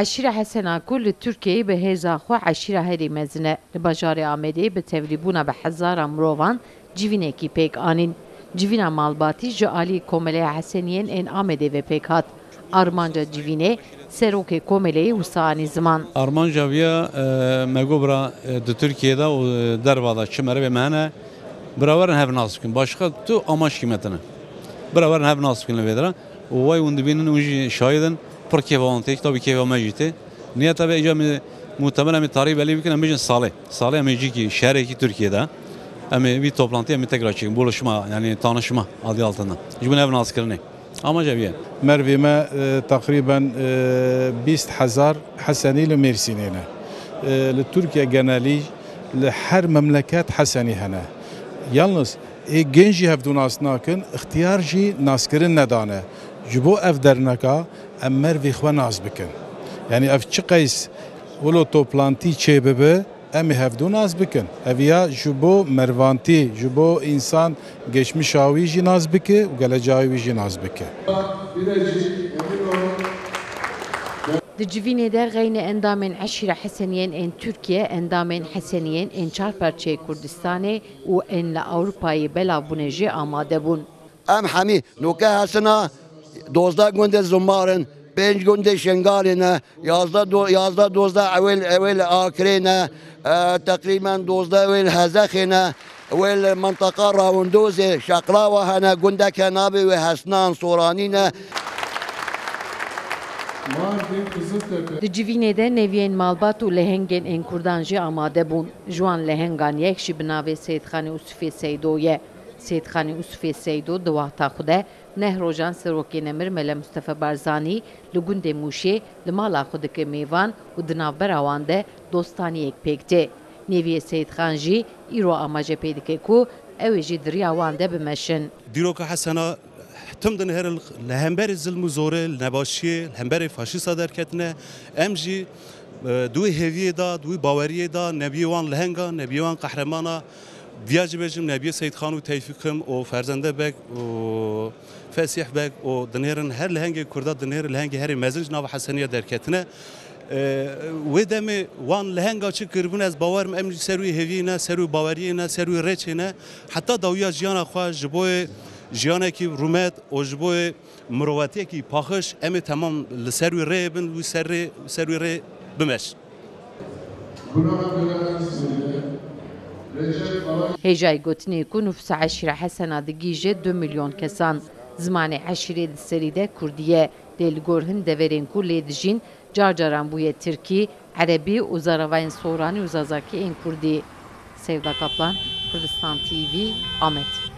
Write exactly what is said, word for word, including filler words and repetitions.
Eşîra Hesena ku li Tirkiyeyê bi hêza xwe eşîra herî mezin e, li bajarê Amedê bi tevlîbûna bi hezara mirovan civînekî pêk anîn. Civîna malbatî ji alî Komeleya Heseniyên ên Amedê ve pêk hat. Armanca civînê serokê Komeleyê wisa anî ziman. Armanca viya, e, me got bira, e, di Tirkiyê de û, e, derva de çi merivê me hene, bira werin hev nas bikin. Başqa tu amaçkî me tine. Bira werin hev nas bikin li vê dira. Û way hûn dibînin, hûn jî şahid in, pir kêfa wan tê, tabî kêfa me jî tê. Niyeta vê îcar em ê mutemer em ê tarî belî bikin, em bêjin salê. Salê em ê cîkî, şerekî Tirkiyê de. Em ê vî toplantî em ê tekrar çêkin. Buluşma, yani tanışma adı altında. Ji bo hev naskirinê. Amaca vî ye. Mervê me, e, teqrîben, e, bîst hezar Hesenî li Mêrsînê ne. E, li Tirkiye genelî li her memleket Hesenî hene. Yalnız ê gên jî hevdû nas nakin, ixtiyar jî naskirin nedane. Ji bo ev derneka em mervê xwe nas bikin. Yani ev çi qeys wilo toplantî çêbibe, em ê hevdû nas bikin. Ev ya ji bo mervantî, ji bo însan geçmişa wî jî nas bike û geleceya wî jî nas bike. Di civînê de xeynê endamên Eşîra Heseniyên ên Tirkiye, endamên Heseniyên ên çar parçeyê Kurdistanê û ên li Ewropayê belav bûne jî amade bûn. Em hemî noke hesina, dozdeh gundê Zumar in, pênc gundê Şengalê ne, yazdeh do-, yazdeh dozdeh ewêl, ewêl Akrê ne, e, teqrîben dozdeh ewêl Hezexê ne, ewêl minteqa Rawindozê, Şeqlawa hene, gundeke navê wê Hesnan Soranî ne. Di civînê de neviyên malbat û lehengên ên Kurdan jî amade bûn. Ji wan lehengan yek jî bi navê Seyîdxanê Usifê Seydo ye. Seyîdxanê Usifê Seydo di wexta xwe de neh rojan Serokê Nemir Mele Mustafa Barzanî li gundê Mûşê li mala xwe dike mêvan û di navbera wan de dostaniyek pêk tê. Nêviyê Seyîdxan jî îro amaje pê dike ku ew ê jî di riya wan de bimeşin. Dîroka Hesena tim dinihêrin li hemberî zilm û zorê, li nebaşiyê, li hemberî faşîsta derketine. Em jî, e, di wî hêviyê de, di wî baweriyê de nebiyê wan lehenga, nebiyê wan qehremana, viya jî bêjim, nebiyê Seyîdxan û Tewfîq im û Ferzende Beg û Fesîh Beg û dinêrin her lehengê Kurda, dinêrin lehengê herî mezin ji nava Heseniya derketine. E, wê demê wan lehenga çi kiribûn, ez bawer im em jî ser wî hêviyê ne, ser wî baweriyê ne, ser wî rêçê ne. Heta dawiya jiyana xwe ji bo jiyanekî rûmet û ji bo mirovatiyekî paxij em ê temam li ser wî rê bin, wî ser rê, ser wî rê bimeş. Hêjayî gotinê ku nufûsa eşîra Hesena digihîje du milyon kesan, zimanê eşîrê di serî de kurdî ye, lê li gor hin deverên ku lê dijîn, car caran bûye tirkî, erebî û zaravayên soranî û zazakî ên kurdî. Sevda Kaplan, Kurdistan T V, Amed.